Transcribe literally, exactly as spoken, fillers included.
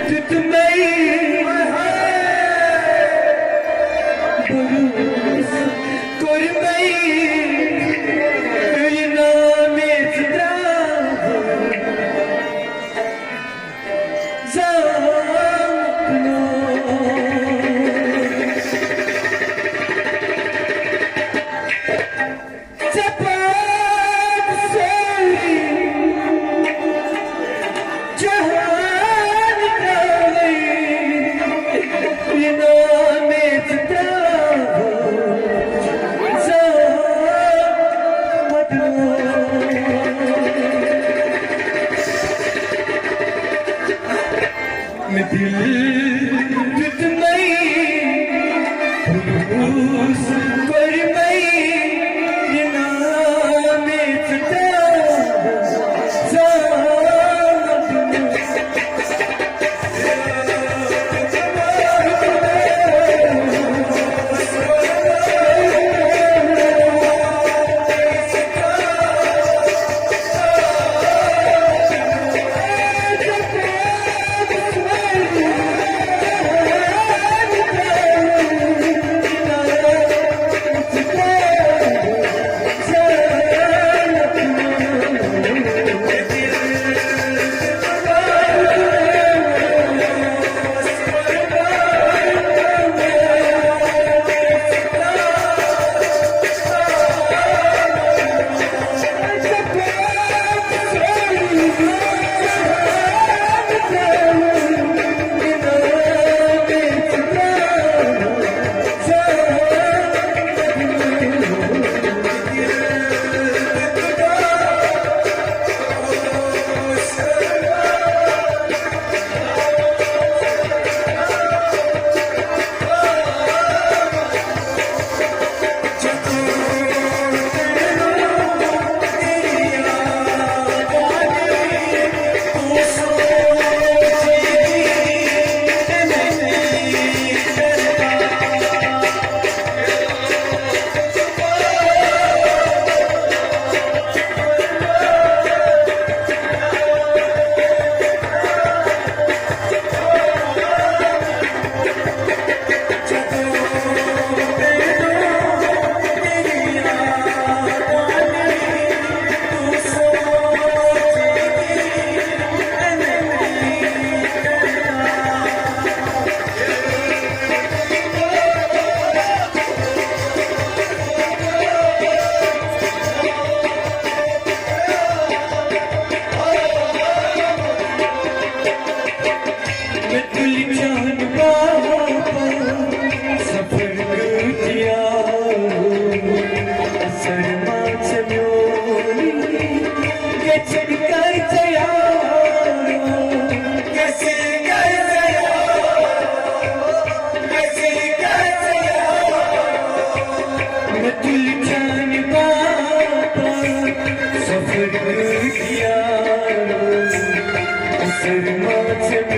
دیُت مےٚ بروسہٕ کوٚر مےٚ، یہِ نامے ژٕ ترٛاوُن زانٛہہ نہٕ۔ ژےٚ پتہٕ سٲری جہان ترٛٲوٕے، یہِ نامے ژٕ ترٛاوُن زانٛہہ مدنو۔ مےٚ دِل دیُت مَے، بروسہٕ کوٚر مَے، یہِ نامے ژٕ ترٛاوُن زانٛہہ نہٕ۔ مےٚ تُلۍ چانہِ باپتھ سفر کۭتیٛاہ، اثر ما ژےٚ میون گژھن کر ژےٚ یار، گژھن کر ژےٚ یار، گژھن کر ژےٚ یار۔ مےٚ تُلۍ چانہِ باپتھ سفر کۭتیٛاہ، اثر ما ژےٚ